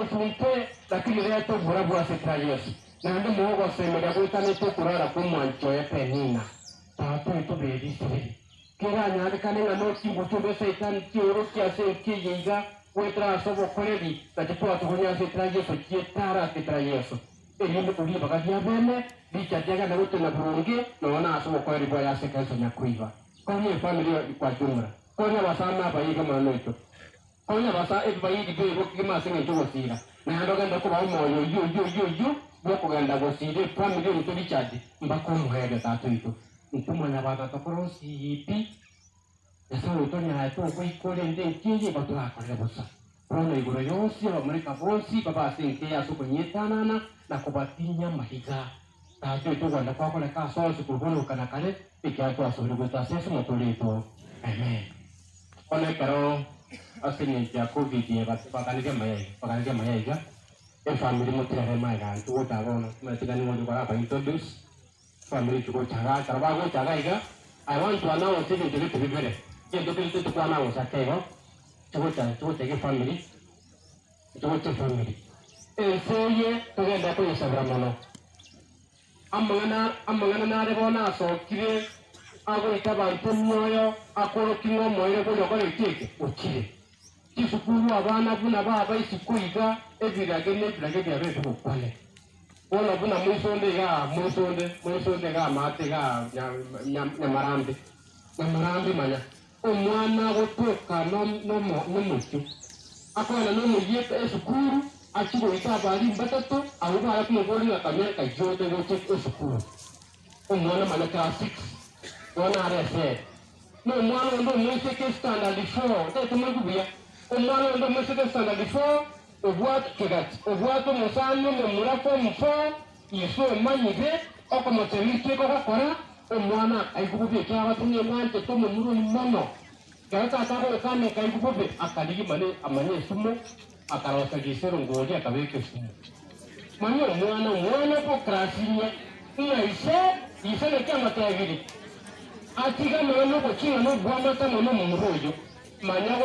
esunte, lakini reta oborabu ase etara Yeso. Naende moe ogosemeria goitanete okorara kw'omwanchi oye Penina. Tata oito bw'Ebisireri, keranyarekane ng'a nochinguru chionde Saitani chiorokie ase enka eye iga goetera ase obokoreri, na chitwatogonya ase etara Yeso chietare ase etara Yeso, erinde koria ribaga ria bene richa riagenda gotenena boronge nonya nase obokoreri bwaye ase ekanisa nyakoiba. Konya efamiri kwa jumla. Konya abasani na abairi Omonene oito. Konya abasa ebibairi bebo kegima ase engencho y'ogosiira, naende ogende kobaa omoyo oyio oyio oyio oyio bw'okogenda gosiira efamiri oito Richard mpaka omoerio tata oito. Intwe mwanyabanto tokore osii pi. Nyasae oito onyaete ogoika orende enki eye igo torakorere bosa. Bono igoro yonsi abamalaika bonsi babe ase enki eye ase okonyetanana na kobatinyia amaiga. Tata oito ogwanda kwakoreka ase onsi korwa bono goika na kare, ekiagera twasoire goeta ase ase omotwe oito. Amen. Bono ekero ase engencho ya covid bakaneria amaya bakaneria amaya iga, efamiri motigare magega intwe gocha bono, omanyete iga nigo onde koraba introduce, efamiri intwe gocha igaa, ekero bagocha iga iga, I want to announce ebinto gete bibere, egento keri tote announce ake igo, chigocha chigocha iga efamiri, chigocha efamiri. Ense eye togende koyesabera mono. Amang'ana amang'ana nare bono asokire agoita abanto emioyo, akorokia ng'a omoerio bori okoreti eke ochire. Chisukuru abana buna baba isiko iga ebirage na ebirage biabo ebigokwane. Bono buna moisonde igaa moisonde moisonde igaa amaate igaa nyamarambe nyamarambe manya omwana agotoka nomochie akogenda nomoyie esukuru achie goita abalimu batato abwo bare komoboria ng'a kanya nkai ote gocha esukuru. Omwana manya class six bono are esere. Na omwana onde omoiseke standard four ntagete moigwe buya, omwana onde omoiseke standard four obwate kegati obwate omosani omomura form four Ise omanyire okomotebia inki ekogokora, omwana akaigwa bobe ekiagera ng'a emwanchete omomura oyio mono. Ekero tata agokana akaigwa bobe, akarigia mane amanye esumo, akaroseria ise erongori akabeka esumo. Manya omwana, omwana ogokarasinyia ng'a ise, ise naki amotebirie, atige amang'ana ogoching'a na obwamate amo nomomura oyio. Manya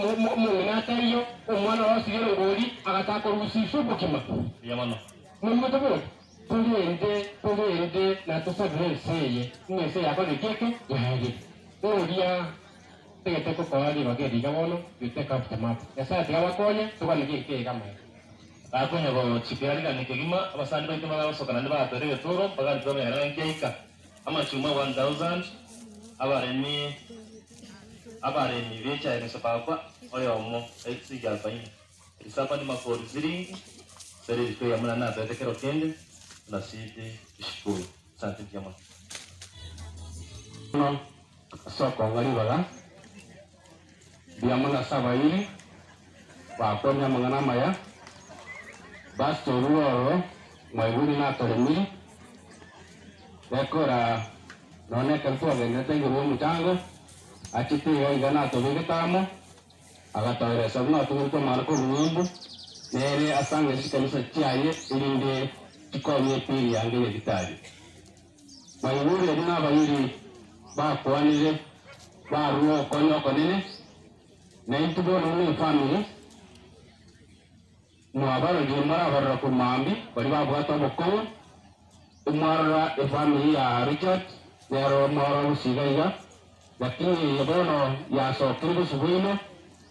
omong'ina ataiyo, omwana orosirie erongori, agataka korusia ise obogima. Mbuya mono. Moigwete bori? Torende, torende, na tosabere ense eye, ng'a ense yakorire ki eke? Yaerire. Oria otagete gokoa ribaga eri iga bono, you take up the matter. Nyasae tiga abakonye, toganerie enka eye iga amaya. Bakonya gochikera rigane kegima, abasani baito bagasoka naende bagatoira egetoro, mpaka ntwe bamenya ng'a nkiaika. Amachuma 1000, abaremi abaremi b'echae mesopakwa oyomo, esiringi arubaini. Erisapani makori siringi, ase rituko eyemo naende natoete kero kende, buna sidi tushukuru. Asante mbuya mono. Mono ase okong'a ribaga, mbuya mono ase abairi bakwanire amang'ana amaya, Pastor orure ororo mwaigure natoremiri, gekora nonya ekero twagenderete igoro y'omochango, achete iga iga natobegete amo. Agatoeresa buna atogeretwe amang'ana k'obong'imbu, nere asangere chikanisa chiaye, erinde chikonye epiiri yange nyagitari. Mwaigure buna abairi bakwanire, barure ogokonya okonene, na intwe bono buna efamiri, mwabarorire morabarora korwa mambia baria babwate obokong'u, imwarora efamiri ya Richard, nero mwarora gose iga iga, Lakini eye bono yasokire bosio bwaino,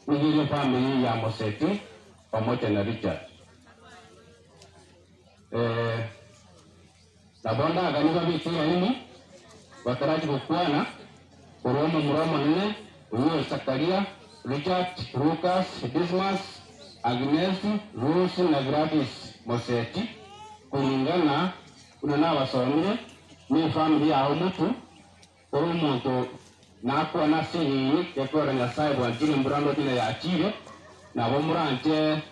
nigo ere efamiri ya Moseti pamoja na Richard. Eh, nabo ndaganie babeke eraini batarachi gokwana, korwa omomura omonene oyio Zakaria, Richard, Lucas, Dismas, Agnes, Rose na Gladys Moseti, kulingana buna nabasomire, nefamiri yao motu, Ore omonto nakwane ase enyinyi gekoera Nyasae bwanchire embura ndoche na yachiire, nabo moranche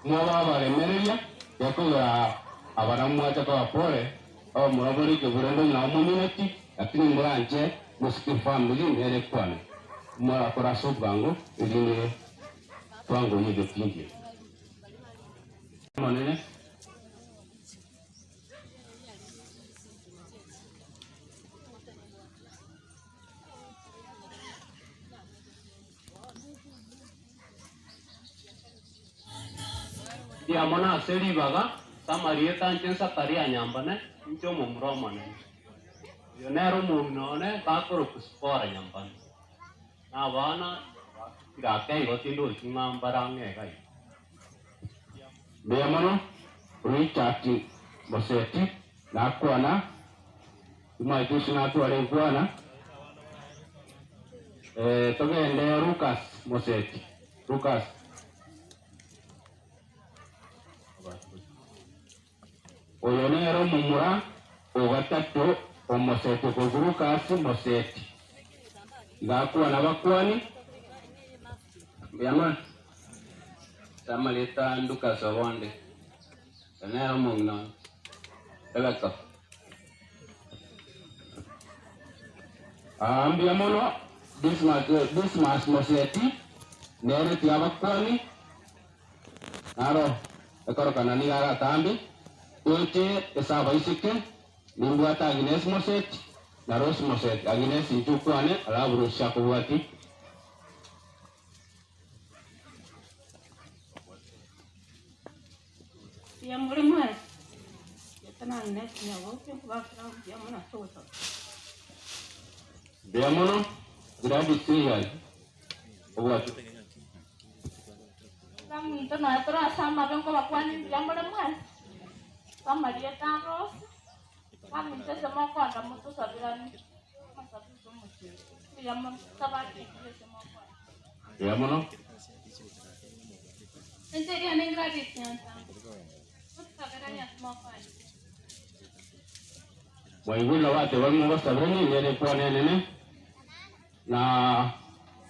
mobe abaremereria, gekogera aba nabwo mwacha koba pore, abamura bore ekeburendo nabo momineti, lakini moranche mosike efamiri nere ekwane, morakore ase obwango, erinde twangoyie egetingi. Omonene. Mbuya mono ase ribaga, ase amarieta anche Zakaria Nyambane, inche omomura omonene. Oyo nere omong'ina one gakorokwa Sipora Nyambane. Na abana bakire ake igo tindochi ng'a mbare ang'e iga iga. Mbuya mono Richard Moseti nakwana, timanyeti gose natware nkwana. Togende Lucas Moseti, Lucas. Oyo nere omomura o gatato o Moseti okorokwa Lucas Moseti. Iga akwana abakuani. Mbuya mono ase amarieta Lucas Obonde, oyo nere omong'ina one Rebecca. Aa mbuya mono Dismas Moseti nere tiabakwani. Naro ekorokana nigo aratambe, toche ase abaiseke, nimbwate Agnes Moseti na Rose Moseti. Agnes inche okwane, alafu Rose akobwatie. Mbuya more mwensi, Erieta na Agnes Nyaboke, nkobakera mbuya mono ase ogosaba. Mbuya mono, Gladys Seyai, obwate. Baminto nonya tore ase amabe nkobakwania mbuya more mwensi, ase amarieta a Rose, baminto ase mokoenda motosabirane amasabu ase omochie oyo. Mbuya mono, tabaki engiya ase mokoenda. Mbuya mono. Inche riane Gladys Nyanchama, motosabirane ase mokoenda. Mwaigure nabo ateba ng'a mobasabiranie nere ekwana enene. Na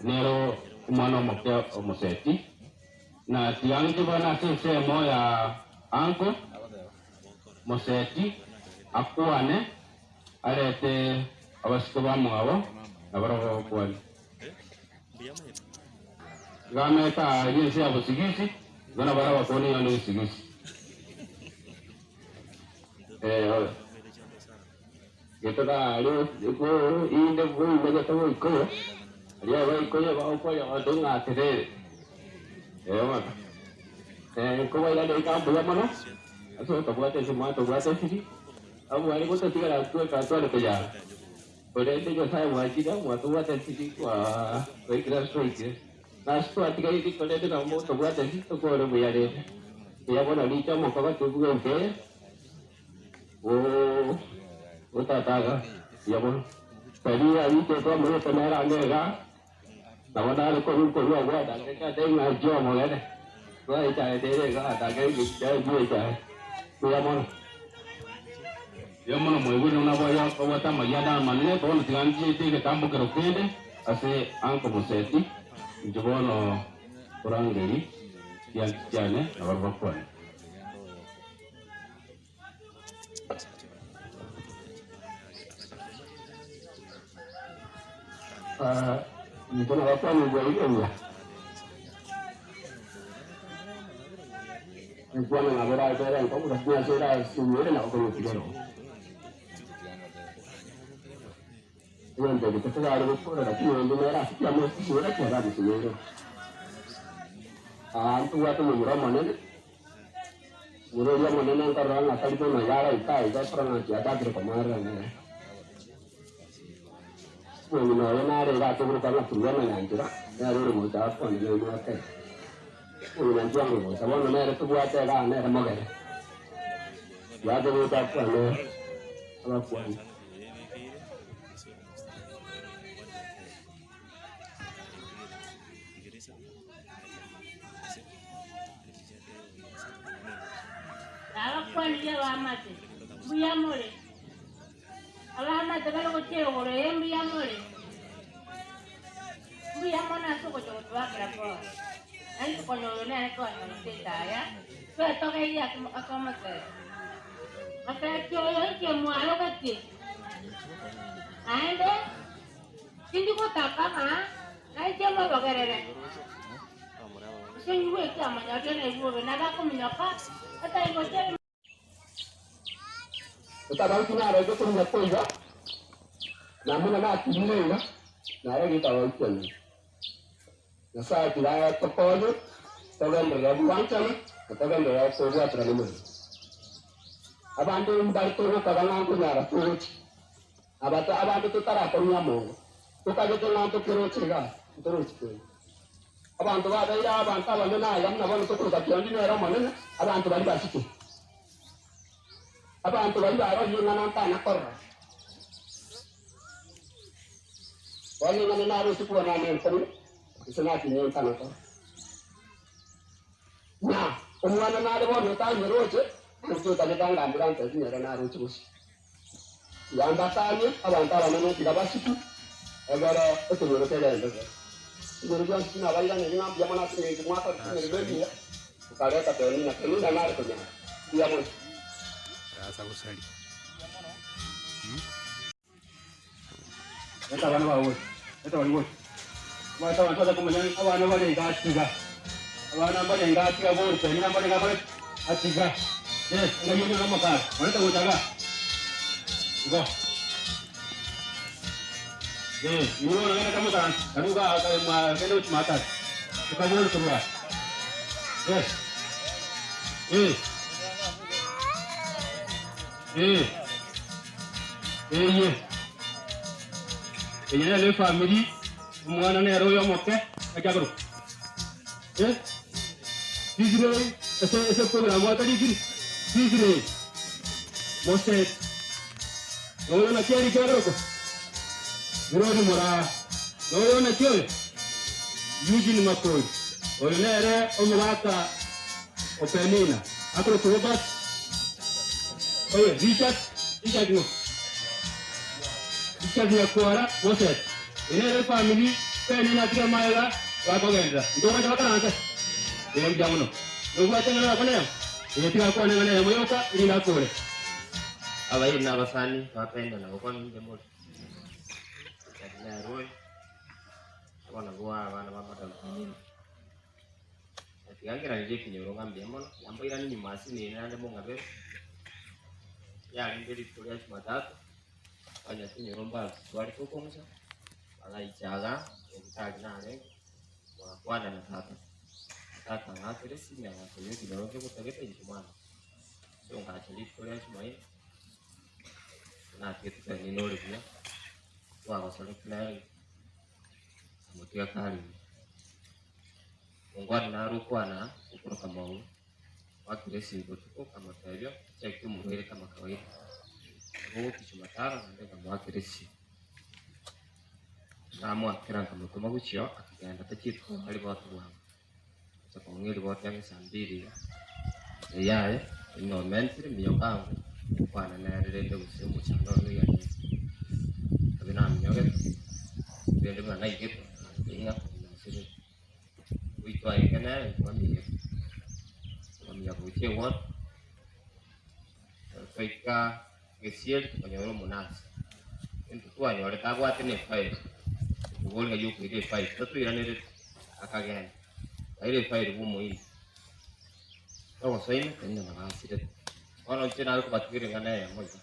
nero omwana omoke omoseti, na tiga bono ase ensemo ya anko moseti akwane, arete abasike bamwabo, na barabwo bakwane. Iga amete aaria ense ya bosigisi, igo nabo arabakwane yonde bosigisi. Eh, Inde boimegete boikoyo, aria abaikoyo bagokwania abanto ng'a aterere. Ee bono, nkobairaneria ng'a mbuya mono ase gotobwata ase mwatobwata esiri, abwo bare gototigara tweka tware konyara, korende Nyasaye bwanchire mwatobwata esiri twaikire ase twaikire. Na ase twatigaire korende nabo motobwata esiri tokore buya rende. Mbuya mono riche omokoba tobuge ense eye. Otataga buya mono. Karia aritete omorete nere ang'e iga, nabo nare korwa nkorwa agwo adangeke ate ng'a inche omogene. Twaechaete ere iga adangeke inche echae. Buya mono. Buya mono mwaigure buna boyo obwate amagianda amanene, bono tiga nchiete egetambokero kende ase Uncle Moseti, inche bono korangeri chianchi chiane nabarabwo bakwane. Intwe nabakwanigwa igoro, enkwana nabo erabe enkong'u, lakini ase erasubire nabo okoyetigera oo. Egento eke totagare gokora, lakini onde nere ase kiamosibire kiarabisibeire. Aa ntobwate omomura omonene. Omoro oria omonene nkarora ng'a tari bono iga araika aiga ekero ng'a kiachakire komoerera nere. Omong'ina oyo nare iga akoburuka ng'a Turuana Nyanchera, nere ore gocha akwane nainwe ake. Omong'ina nchiango gocha bono nere tobwate igaa nere mogere. Tiache gocha akwane abakwane. Nabakwanirie abaamate, Mbuya more? Abaamate bare gochia igoro eye, mbuya more? Mbuya mono ase ogocha gotoakera pole. Naintwe konya oyo nere twanyorete etaya, twetogeirie ase ase omoseti. Moseti oyo inche mwarogetie, naende tindi gotaka ng'a nainche mobogerere. Gose oigwe ekiamanyario na ebwobe, na bakominyoka batari gochia. Etabauti narenge koruga koiga, na buna nakinire iga, narenge etabauti enene. Nyasae tiga atokonye togenderere bwanchani. Tokogenderera kobwaterana omoyio. Abande mbare togokaga ng'a nkonyara togochia. Abato abande totarakonywa amongo, tokagete ng'a ntokeroche iga, ntorochi kende. Abanto babeire abanto abanene aya buna bono tokoroka Kiondi nere omonene, abanto baria basike. Abanto baria barorire ng'a nantana korora. Bono ing'ana naroche kobua nane nkong'u, gose nakinyia ntana korora. Na omwana nare bono otanyeroche, inche otagete angambere antebie nere naroche bosio. Tiga mbakanie abanto abanene, tiga basikwe, egere ekenyoro kegenderere. Ebinyoro bionsi tinabairanerie ng'a mbuya mono ase engencho mwakorete emeremo emiya, mokareta Penina. Penina nare konyara. Mbuya mono. Leta abana bao gocha, leta baria gocha. Omanyete abanto bacha komanya ng'a abana baria iga atiga, abana mbaria iga atiga bori Penina mbaria iga akore ki? Atiga. Yes, enga eyio nigo omokara, orete gocha igaa. Igo. Eh, inwe bono genda kamokaranse, karu igaa kare mwa genda gochia mwa tata. Okabori korwa aa. Yes. Eh. Eh. Eye. Eye nere efamiri, omwana nere oyo omoke, naki akorokwa? Eh? Rigiri ase ase program bwate rigiri, rigiri Moses. Noyo naki erike akorokwa? Birori Moraa. Noyo naki oyo? Eugene Makori. Oyo nere omogaka o Penina. Akorokwa Robert. Oyo Richard, Richard ng'o? Richard Nyakwara Moses. Eye nere efamiri Penina atiga magega bakogenderera. Ntogocha bakaranse? Ee mbuya mono. Nobwate eng'ana orakwane eyemo? Ee tiga akwane eng'ana eyemo yoka erinde akore. Abairi na abasani ba Penina nabo kwaminche more. Richard nere oyo, abo nabwo abana ba Madam Penina. Tiga ngerangerie ekenyoro ng'a mbuya mono, tiga mbairane nyuma ase nere naende mong'abere, yarenge rituko ria jumatatu, onye chinyoro mbarusia tware tokong'usa, bagaicha iga, nyagetari narenge, bagakwana na tata, tata ang'akera esimi agantebia ekenyoro nkegotagete inche mwana. So ngacha rituko ria jumaine, natigete penina ore buya, twagosorete nere, nkamotiga kare buya. Omongwana nare okwana okoroka mauru, oakire esegi botuko, akamotebia, Cheki omorwaire kama kawaida. Nabo ogokia Jumatano naende nkamoakera esegi. Namoakera nkamotoma gochia oo, akagenda tachieti kong'a riboti bwango. Agacha kong'a eriboti ang'e saa mbiri iga, yaya, inomentire minyoka ango, nkwane nere rende gose omochando one oiganete. Nkabe naminyogete, rende buna naigete, ng'a nasirire. Goitwa aye nere twaminyete, twamanya gochia egwota, ekero twaika gesieri tokanyora omonasi, egento twanyorete abwate na efairi, okoboria ng'ai okoira efairi, tatoiranereti, akagenda, akaira efairi bwa omoindi, togosoina tari nabo asirete. Bono inche nare kobatigeria eng'ana eyemo iga,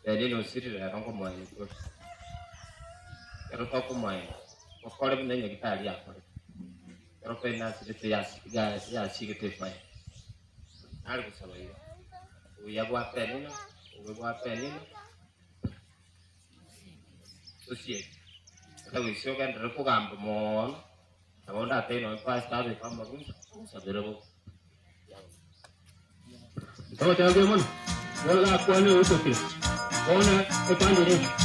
Penina osirire ero nkomoenia tore. Ekero tokomoenia, tokore buna enyagitari yakorete. Ekero Penina asirete yachigete efire. Nare gosaba iga, obuya bwa Penina, obobe bwa Penina, tosieke. Ata goisia ogenderere kogamba moono, nabo ndatebie nonye pastor abeke amaguta, osabere bobe. Togoteba mbuya mono, bono gakwane oitokire, bono epande ere engiya.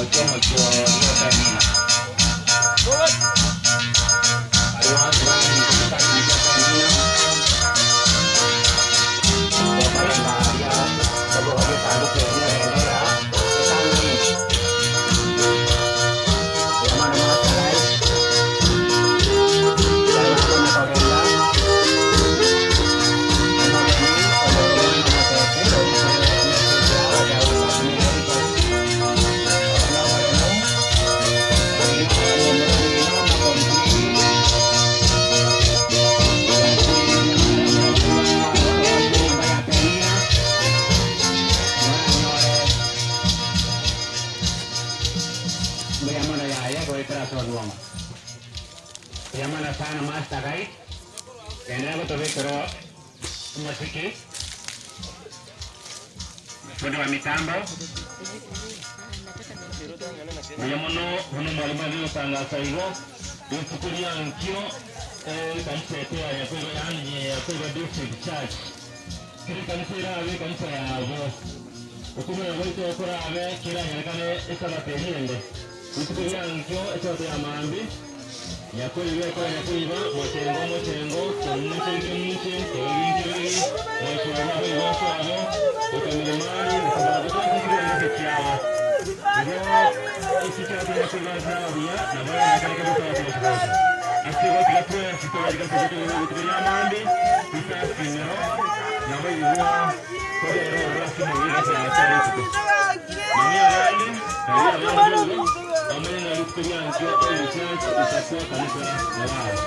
Gochia omochie oria o Penina. Baria bonsi baminto chikanisa chia Penina, bakagenda aria babogorie esanduku eria y'ebendera etang'ani. Erio bono Masarai, ekero bakonya kogenda, omogeni oyo omwana omotete oikire emesa eria agoteba Abasacha Fundi wa mitambo. Mbuya mono buna omwalimu aria ogotangasa igo, rituko ria nkio ekanisa yaito ya Nyakoiba yaani Nyakoiba District Church, kera ekanisa erabe ekanisa yabo, okomanya gwaito korabe keranyarekane esabato eria ende. Rituko ria nkio esabato ya maambia, Nyakoiba ekora nyakoiba, mochengo omochengo, kemunche nkemunche, kebegi nkebegi, mweswabo boigo oswabo, goika milimani, na sabato tonsi chigende ase chiabo. Igo ase chiato nyakoiba ase ababuya, nabo yarekare kabisa gocha gocha gocha. Ase igo tiga twensi tobarike ase gocha gocha rituko ria maambia, risasimero, nabo igo tobere ororo ase omobere ase ase rituko. Manya abande, na riria abande boigo, bamanye ng'a rituko riankio Old Church itakuwa kanisa yao.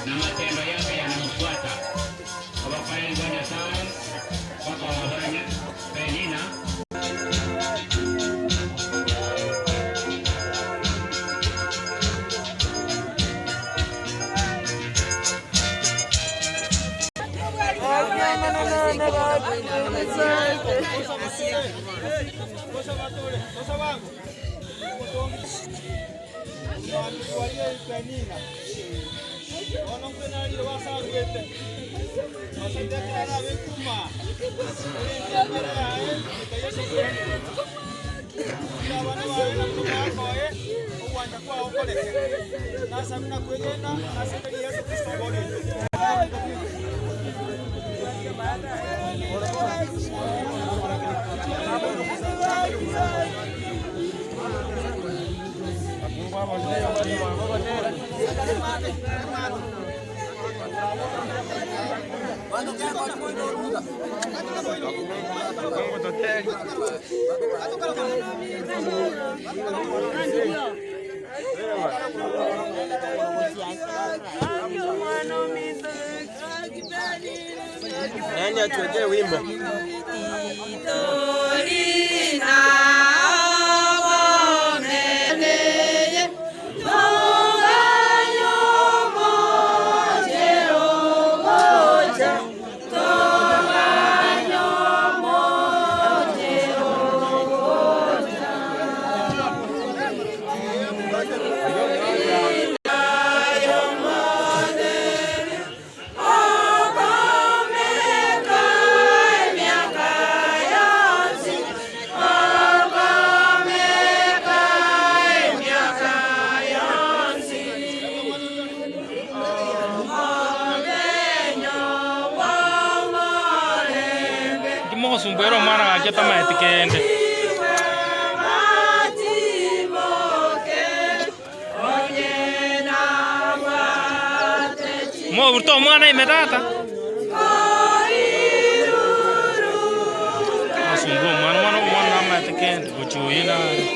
Na matendo yake yanamfuata. Abakoreri ba Nyasae bakobanya Penina. Nani atuwekee wimbo? Mogosumbuera omwana gaki otamaeti kende. Moburte omwana ime tata. Mosumbua omwana, omwana omwana namaete kende gochia oyio nare.